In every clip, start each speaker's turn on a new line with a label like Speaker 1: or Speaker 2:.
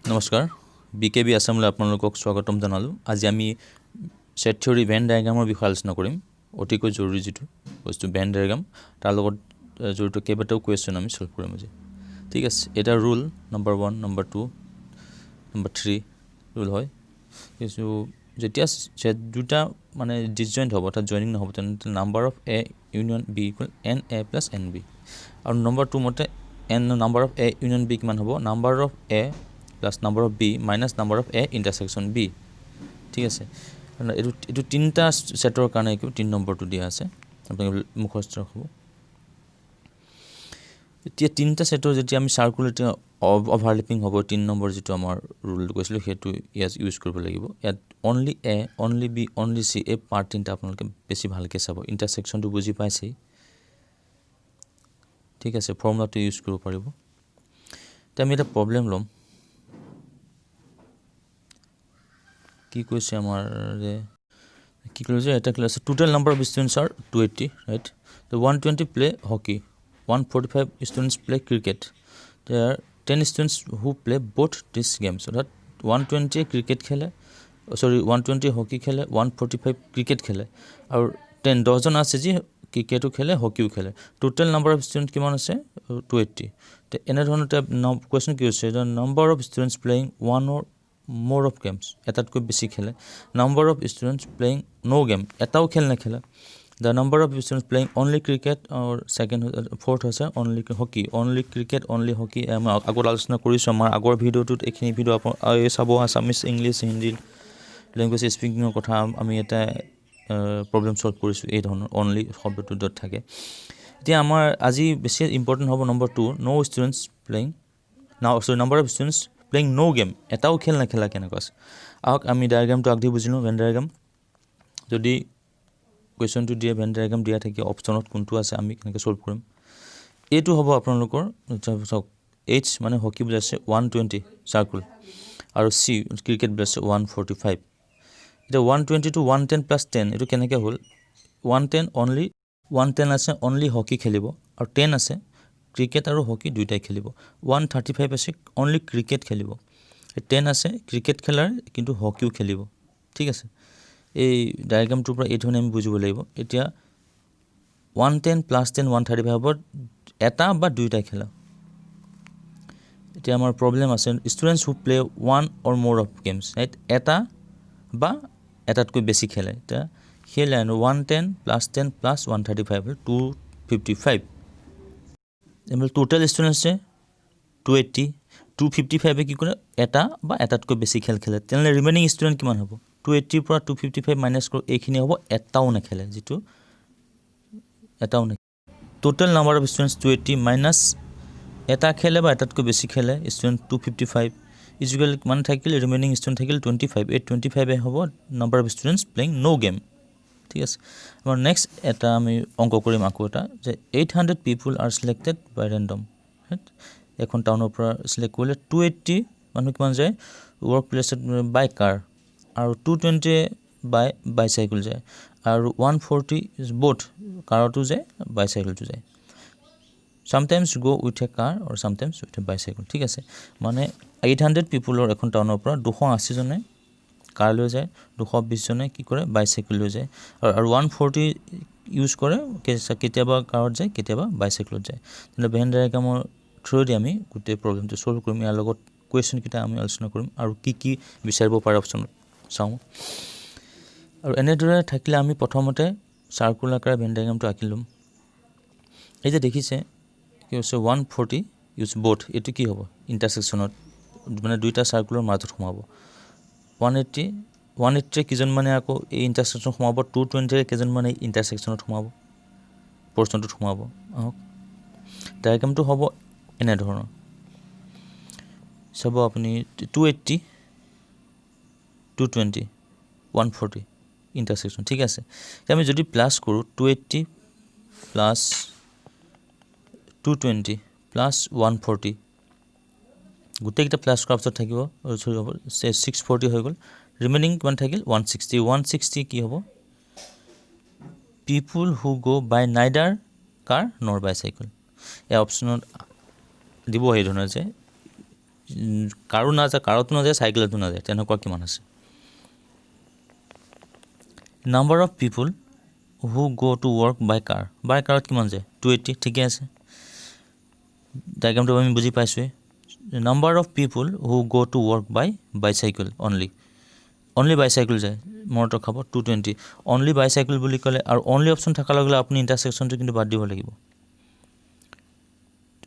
Speaker 1: নমস্কাৰ, B K B আছামলৈ আপোনালোকক স্বাগতম জনালোঁ। আজি আমি ছেট থিয়ৰী ভেন ডায়েগ্ৰামৰ বিষয়ে আলোচনা কৰিম। অতিকৈ জৰুৰী যিটো বস্তু ভেন ডায়েগ্ৰাম, তাৰ লগত জড়িত কেইবাটাও কুৱেশ্যন আমি ছল্ভ কৰিম আজি। ঠিক আছে, এটা rule number 1, number 2, number 3 rule হয়। কিছু যেতিয়া ছেট দুটা মানে ডিছজইণ্ট হ'ব, অৰ্থাৎ জইনিং নহ'ব, তেনেহ'লে number of A union B equal n A plus n B। আৰু নম্বৰ 2 মতে n number of A union B কিমান হ'ব? Number of A plus number of B minus number of A intersection B। ঠিক আছে, এইটো তিনিটা ছেটৰ কাৰণে এইটো 3 নম্বৰটো দিয়া আছে, আপোনালোকে মুখস্থ ৰাখিব। এতিয়া তিনিটা ছেটৰ যেতিয়া আমি চাৰ্কুল এতিয়া অভাৰলেপিং হ'ব, 3 নম্বৰ যিটো আমাৰ ৰুলটো কৈছিলোঁ, সেইটো ইয়াত ইউজ কৰিব লাগিব। ইয়াত only A, only B, only C, এই পাৰ্ট তিনিটা আপোনালোকে বেছি ভালকৈ চাব। ইণ্টাৰছেকশ্যনটো বুজি পাইছেই। ঠিক আছে, ফৰ্মুলাটো ইউজ কৰিব পাৰিব। এতিয়া আমি এটা প্ৰব্লেম ল'ম। কি কৈছে আমাৰ যে কি ক'লে যে এটা class total number of students are 280, right? 120 play hockey, 145 students play cricket, there are 10 students who play both these games। অৰ্থাৎ 120য়ে ক্ৰিকেট খেলে, চৰি, 120 হকী খেলে, 145 ক্ৰিকেট খেলে আৰু 10জন আছে যি ক্ৰিকেটো খেলে, হকীও খেলে। টোটেল নাম্বাৰ অফ ষ্টুডেণ্ট কিমান আছে? 280। এনেধৰণৰ কুৱেশ্যন কি হৈছে? The number of students playing one or more of games, এটাতকৈ বেছি খেলে। Number of students playing no game, এটাও খেল নেখেলে। The number of students playing only cricket আৰু ছেকেণ্ড ফ'ৰ্থ হৈছে only hockey, only cricket, only hockey। আমি আগত আলোচনা কৰিছোঁ আমাৰ আগৰ ভিডিঅ'টোত, এইখিনি ভিডিঅ' আপুনি চাব। আছামিছ, ইংলিছ, হিন্দী লেংগুৱেজ স্পিকিঙৰ কথা আমি এটা প্ৰব্লেম ছল্ভ কৰিছোঁ, এই ধৰণৰ অনলি শব্দটো য'ত থাকে। এতিয়া আমাৰ আজি বেছি ইম্পৰ্টেণ্ট হ'ব number 2, no students playing now, sorry, number of students playing no game, এটাও খেল নেখেলা কেনেকুৱা আছে। আহক আমি ডায়েগ্ৰামটো আগধৰি বুজি লওঁ। ভেন ডায়েগ্ৰাম যদি কুৱেশ্যনটো দিয়ে, ভেন ডায়েগ্ৰাম দিয়া থাকে, অপশ্যনত কোনটো আছে, আমি কেনেকৈ ছল্ভ কৰিম? এইটো হ'ব আপোনালোকৰ, চাওক, এইচ মানে হকী বুজাইছে, 120 চাৰ্কুল আৰু চি ক্ৰিকেট বুজাইছে 145। এতিয়া 120 to 110 plus 10, এইটো কেনেকৈ হ'ল? 110, অনলি 110 আছে, অনলি হকী খেলিব আৰু 10 আছে, ক্ৰিকেট আৰু হকী দুয়োটাই খেলিব। 135 আছে, অনলি ক্ৰিকেট খেলিব। 10 আছে ক্ৰিকেট খেলাৰ, কিন্তু হকীও খেলিব। ঠিক আছে, এই ডায়েগ্ৰামটোৰ পৰা এই ধৰণে আমি বুজিব লাগিব। এতিয়া 110 প্লাছ 10, 135 হ'ব, এটা বা দুয়োটাই খেলা। এতিয়া আমাৰ প্ৰব্লেম আছে students who play one or more of games, right? এটা বা এটাতকৈ বেছি খেলে। এতিয়া সেই line 110 plus 10 plus 135 হ'ল 255। এইবিলাক টোটেল ষ্টুডেণ্টছ আছে 280। 255-এ কি কৰে? এটা বা এটাতকৈ বেছি খেল খেলে। তেনেহ'লে ৰিমেইনিং ষ্টুডেণ্ট কিমান হ'ব? 280ৰ পৰা 255 মাইনাছ কৰোঁ, এইখিনি হ'ব এটাও নেখেলে, যিটো এটাও নেখেলে। Total number of students 280 minus এটা খেলে বা এটাতকৈ বেছি খেলে ষ্টুডেণ্ট 255 is equal মানে থাকিল, ৰিমেইনিং ষ্টুডেণ্ট থাকিল 25। এই 25-এ হ'ব number of students playing no game। ঠিক আছে, আমাৰ নেক্সট এটা আমি অংক কৰিম আকৌ এটা যে 800 people are selected by random। এখন টাউনৰ পৰা চিলেক্ট কৰিলে 280 মানুহ কিমান যায় ৱৰ্ক প্লেচত বাই কাৰ আৰু 220 বাই বাইচাইকেল যায় আৰু 140 বোথ, কাৰতো যায়, বাইচাইকেলতো যায়। Sometimes go with a car আৰু চামটাইমছ উইথ এ বাইচাইকেল। ঠিক আছে, মানে 800 পিপুলৰ এখন টাউনৰ পৰা 280জনে কাৰ লৈ যায়, 220জনে কি কৰে, বাইচাইকেল লৈ যায় আৰু 140 ইউজ কৰে, কেতিয়াবা কাৰত যায়, কেতিয়াবা বাইচাইকেলত যায়। তেন্তে ভেন ডায়েগ্ৰামৰ থ্ৰুৱেদি আমি গোটেই প্ৰব্লেমটো ছল্ভ কৰিম। ইয়াৰ লগত কুৱেশ্যনকেইটা আমি আলোচনা কৰিম আৰু কি কি বিচাৰিব পাৰে অপশ্যনত চাওঁ। আৰু এনেদৰে থাকিলে আমি প্ৰথমতে চাৰ্কুল আকাৰে ভেন ডায়েগ্ৰামটো আঁকি ল'ম। এই যে দেখিছে, কি হৈছে? 140 ইউজ বোথ, এইটো কি হ'ব? ইণ্টাৰছেকশ্যনত, মানে দুইটা চাৰ্কুলৰ মাজত সোমাব। 180, 180ৰে কেইজনমানে আকৌ এই ইণ্টাৰছেকশ্যনত সোমাব, 220ৰে কেইজনমানে ইণ্টাৰছেকশ্যনত সোমাব, পৰ্চনটোত সোমাব। আহক, ডায়েগ্ৰামটো হ'ব এনেধৰণৰ। চাব আপুনি, 280, 220, 140 intersection। ঠিক আছে, এতিয়া আমি যদি প্লাছ কৰোঁ, 280 plus 220 plus 140, গোটেইকেইটা প্লাছ কৰাৰ পিছত থাকিব, চৰি, হ'ব 640 হৈ গ'ল। ৰিমেইনিং কিমান থাকিল? 160। 160 কি হ'ব? People who go by neither car nor bicycle। এই অপশ্যনত দিব সেই ধৰণে যে কাৰো নাযায়, কাৰতো নাযায়, চাইকেলতো নাযায়, তেনেকুৱা কিমান আছে। Number of people who go to work by car, by কাৰত কিমান যায়, 280, ঠিকে আছে, ডায়েগ্ৰামটো আমি বুজি পাইছোঁৱেই। Number of people who go to work by bicycle only, only bicycle যায়, মনত ৰখাব 220। অনলি বাইচাইকেল বুলি ক'লে আৰু অনলি অপশ্যন থকাৰ লগে লগে আপুনি ইণ্টাৰছেকশ্যনটো কিন্তু বাদ দিব লাগিব।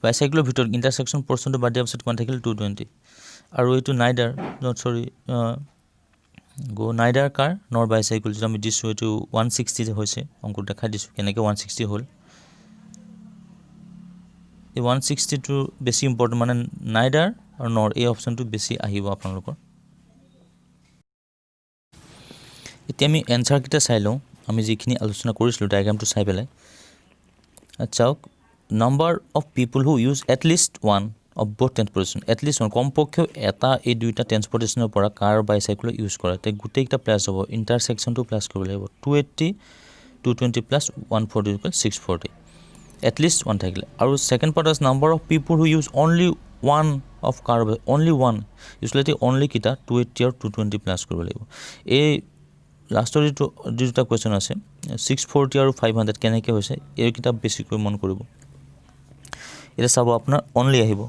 Speaker 1: বাইচাইকেলৰ ভিতৰত ইণ্টাৰছেকশ্যন পৰ্চনটো বাদ দিয়াৰ পিছত কিমান থাকিল, 220। আৰু এইটো neither, not sorry, go neither car nor bicycle যিটো আমি দিছোঁ এইটো 160 হৈছে, অংকটো দেখাই দিছোঁ কেনেকৈ 160 হ'ল। এই 160টো বেছি ইম্পৰ্টেণ্ট, মানে নাইডাৰ আৰু নৰ এই অপশ্যনটো বেছি আহিব আপোনালোকৰ। এতিয়া আমি এনচাৰকেইটা চাই লওঁ, আমি যিখিনি আলোচনা কৰিছিলোঁ ডায়েগ্ৰামটো চাই পেলাই। চাওক, number of people who use at least one of both transportation, at least one, কমপক্ষেও এটা এই দুইটা ট্ৰেন্সপৰ্টেশ্যনৰ পৰা কাৰ বাইচাইকেলৰ ইউজ কৰে, তে গোটেইকেইটা প্লাছ হ'ব, ইণ্টাৰছেকশ্যনটো প্লাছ কৰিব লাগিব, 280, 220 plus 140 equal 640, at least one থাকিলে। আৰু ছেকেণ্ড পাৰ্ট আছে number of people who use only one of car, only one usually only কেইটা 280 আৰু 220 প্লাছ কৰিব লাগিব। এই লাষ্টৰ যিটো যি দুটা কুৱেশ্যন আছে 640 আৰু 500 কেনেকৈ হৈছে, এইকেইটা বেছিকৈ মন কৰিব। এতিয়া চাব আপোনাৰ অনলি আহিব,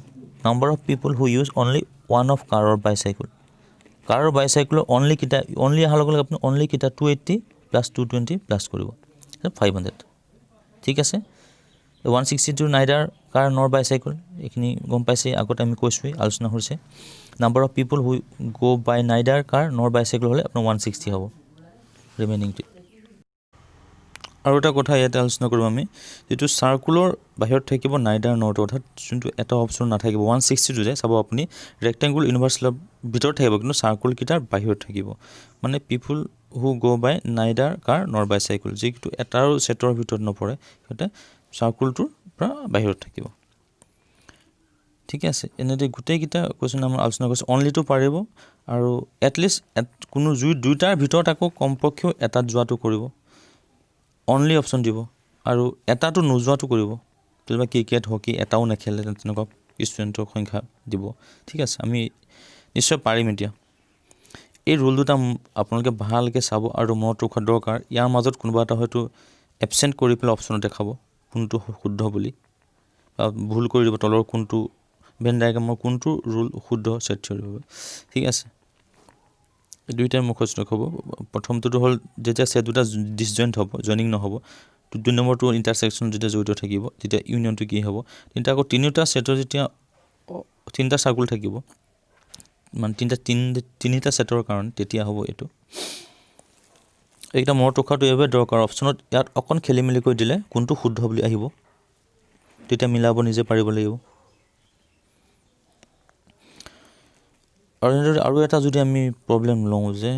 Speaker 1: number of people who use only one of car or bicycle, car or বাইচাইকেলৰ only কেইটা, অনলি অহাৰ লগে লগে আপুনি অনলি কেইটা 280 প্লাছ 220 প্লাছ কৰিব 500, ঠিক আছে। 162 নাইডাৰ কাৰ নৰ বাইচাইকেল, এইখিনি গম পাইছে, আগতে আমি কৈছোঁৱেই, আলোচনা হৈছে। Number of people who go by neither car nor bicycle হ'লে আপোনাৰ 160 হ'ব ৰিমেইনিংটো। আৰু এটা কথা ইয়াতে আলোচনা কৰোঁ আমি, যিটো চাৰ্কুলৰ বাহিৰত থাকিব নাইডাৰ নৰটো, অৰ্থাৎ যোনটো এটা অপশ্যন নাথাকিব 162 যে চাব আপুনি ৰেক্টেংগুল ইউনিভাৰ্চেলৰ ভিতৰত থাকিব কিন্তু চাৰ্কুলকেইটাৰ বাহিৰত থাকিব, মানে people who go by neither car nor bicycle, যিটো এটাৰো ছেটৰ ভিতৰত নপৰে সিহঁতে চাৰ্কুলটোৰ পৰা বাহিৰত থাকিব, ঠিকে আছে। এনেদৰে গোটেইকেইটা কুৱেশ্যন আমাৰ আলোচনা কৰিছোঁ, অনলিটো পাৰিব আৰু এটলিষ্ট কোনো দুইটাৰ ভিতৰত আকৌ কমপক্ষেও এটাত যোৱাটো কৰিব, অনলি অপশ্যন দিব আৰু এটাটো নোযোৱাটো কৰিব, যেনিবা ক্ৰিকেট হকী এটাও নেখেলে তেনেকুৱা ষ্টুডেণ্টৰ সংখ্যা দিব, ঠিক আছে। আমি নিশ্চয় পাৰিম। এতিয়া এই ৰুল দুটা আপোনালোকে ভালকৈ চাব আৰু মনত ৰখা দৰকাৰ। ইয়াৰ মাজত কোনোবা এটা হয়তো এবচেণ্ট কৰি পেলাই অপশ্যনত দেখাব কোনটো শুদ্ধ বুলি, বা ভুল কৰি দিব তলৰ কোনটো ভেন ডায়েগ্ৰামৰ কোনটো ৰুল শুদ্ধ ছেট থিয়ৰীৰ বাবে, ঠিক আছে। এই দুইটাই মুখস্থ হ'ব। প্ৰথমটোতো হ'ল যেতিয়া ছেট দুটা ডিছজইণ্ট হ'ব, জইনিং নহ'ব। দুই নম্বৰটো ইণ্টাৰছেকশ্যন যেতিয়া জড়িত থাকিব তেতিয়া ইউনিয়নটো কি হ'ব। তিনিটা আকৌ তিনিওটা ছেটৰ যেতিয়া তিনিটা চাৰ্কুল থাকিব, মানে তিনিটা ছেটৰ কাৰণে তেতিয়া হ'ব এইটো। এইকেইটা মনত ৰখাটো এইবাবে দৰকাৰ, অপশ্যনত ইয়াত অকণ খেলি মেলি কৰি দিলে কোনটো শুদ্ধ বুলি আহিব তেতিয়া মিলাব নিজে পাৰিব লাগিব। আৰু এনেদৰে আৰু এটা যদি আমি প্ৰব্লেম লওঁ যে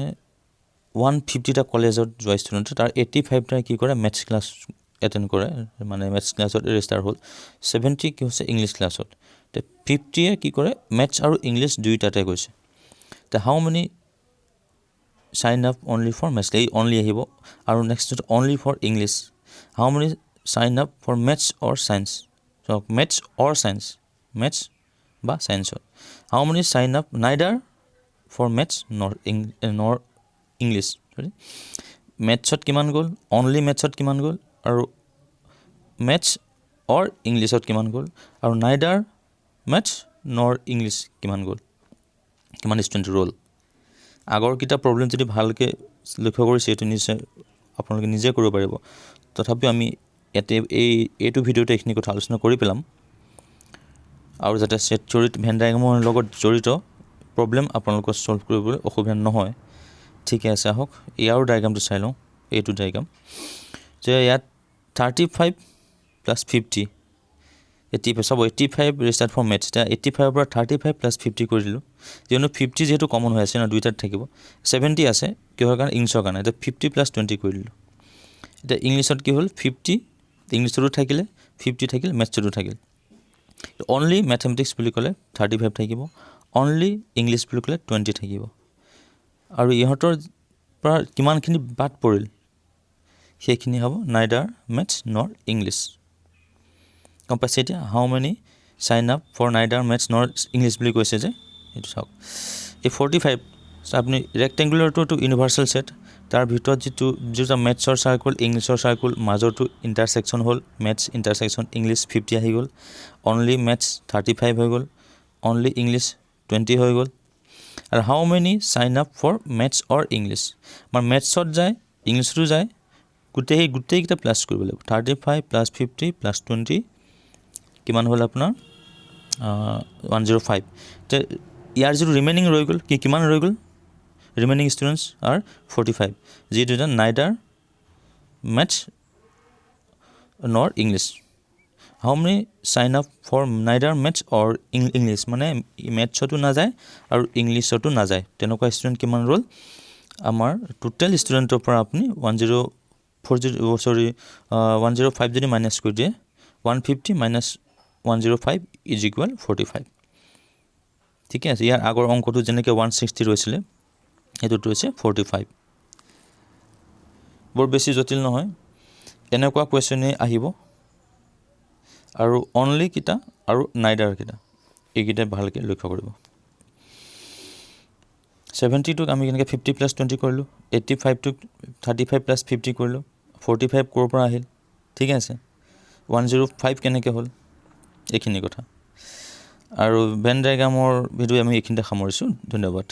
Speaker 1: 150টা কলেজত যোৱা ষ্টুডেণ্টে তাৰ 85টাই কি কৰে মেথছ ক্লাছ এটেণ্ড কৰে, মানে মেথছ ক্লাছত ৰেজিষ্টাৰ হ'ল, 70 কি হৈছে ইংলিছ ক্লাছত, তে 50য়ে কি কৰে মেথছ আৰু ইংলিছ দুয়োটাতে গৈছে। তে how many sign up only for maths, এই অনলি আহিব। আৰু next only for English, how many sign up for maths or science, চাওক মেথছ অৰ ছায়েন্স, মেথছ বা ছায়েন্সত, how many sign up neither for maths nor English, sorry মেথছত কিমান গ'ল, only মেথছত কিমান গ'ল, আৰু মেথছ অৰ ইংলিছত কিমান গ'ল, আৰু নাইডাৰ মেথছ নৰ ইংলিছ কিমান গ'ল, কিমান ষ্টুডেণ্ট ৰ'ল। আগৰকেইটা প্ৰব্লেম যদি ভালকৈ লক্ষ্য কৰিছে এইটো নিশ্চয় আপোনালোকে নিজে কৰিব পাৰিব। তথাপিও আমি ইয়াতে এইটো ভিডিঅ'তে এইখিনি কথা আলোচনা কৰি পেলাম, আৰু যাতে ছেট থিয়ৰীত ভেন ডায়েগ্ৰামৰ লগত জড়িত প্ৰব্লেম আপোনালোকৰ ছল্ভ কৰিবলৈ অসুবিধা নহয়। ঠিকে আছে, আহক ইয়াৰো ডায়েগ্ৰামটো চাই লওঁ। এইটো ডায়েগ্ৰাম যে ইয়াত 35 প্লাছ 50, 85, চাব 85 ৰেজিষ্টাৰ্ড ফৰ মেথছ, এতিয়া 85ৰ পৰা 35 প্লাছ 50 কৰি দিলোঁ, যিহেতু 50 যিহেতু কমন হৈ আছে ন দুইটাত থাকিব, 70 আছে কিহৰ কাৰণে, ইংলিছৰ কাৰণে, এতিয়া 50 প্লাছ 20 কৰি দিলোঁ। এতিয়া ইংলিছত কি হ'ল, 50 ইংলিছতো থাকিলে, 50 থাকিল, মেথছতো থাকিল। অনলি মেথমেটিক্স বুলি ক'লে 35 থাকিব, অনলি ইংলিছ বুলি ক'লে 20 থাকিব। আৰু ইহঁতৰ পৰা কিমানখিনি বাদ পৰিল সেইখিনি হ'ব নাইডাৰ মেথছ নৰ ইংলিছ। গম পাইছে এতিয়া how many Sign up for neither maths nor English বুলি কৈছে যে, সেইটো চাওক। এই 45 আপুনি ৰেক্টেংগুলাৰটোতো ইউনিভাৰ্চেল ছেট, তাৰ ভিতৰত যিটো যিটো মেথছৰ চাৰ্কুল, ইংলিছৰ চাৰ্কুল, মাজৰটো ইণ্টাৰছেকশ্যন হ'ল, মেথছ ইণ্টাৰছেকশ্যন ইংলিছ 50 আহি গ'ল। অনলি মেথছ 35 হৈ গ'ল, অনলি ইংলিছ 20 হৈ গ'ল। আৰু how many sign up for maths or English? আমাৰ মেথছত যায়, ইংলিছতো যায়, গোটেই গোটেইকেইটা প্লাছ কৰিব লাগিব। 35 plus 50 plus 20 কিমান হ'ল আপোনাৰ? 105। এতিয়া ইয়াৰ যিটো ৰিমেইনিং ৰৈ গ'ল, কি কিমান ৰৈ গ'ল? Remaining students are 45, যিটো এতিয়া neither maths nor English. How many sign up for neither maths or English? মানে মেথছতো নাযায় আৰু ইংলিছতো নাযায়, তেনেকুৱা ষ্টুডেণ্ট কিমান ৰ'ল? আমাৰ টোটেল ষ্টুডেণ্টৰ পৰা আপুনি 1040, sorry, 105 যদি মাইনাছ কৰি দিয়ে, 150 minus 105 is equal 45। ঠিকে আছে। ইয়াৰ আগৰ অংকটো যেনেকৈ 160 ৰৈছিলে, সেইটোত ৰৈছে 45। বৰ বেছি জটিল নহয়। এনেকুৱা কুৱেশ্যনেই আহিব আৰু অনলি কেইটা আৰু নাইডাৰ কেইটা, এইকেইটাই ভালকৈ লক্ষ্য কৰিব। 70টোক আমি কেনেকৈ 50 প্লাছ 20 কৰিলোঁ, 85টোক 35 প্লাছ 50 কৰিলোঁ, 45 ক'ৰ পৰা আহিল? ঠিকে আছে। 105 কেনেকৈ হ'ল? এইখিনি কথা আৰু ভেন ডায়েগ্ৰামৰ ভিডিঅ' আমি এইখিনিতে সামৰিছোঁ। ধন্যবাদ।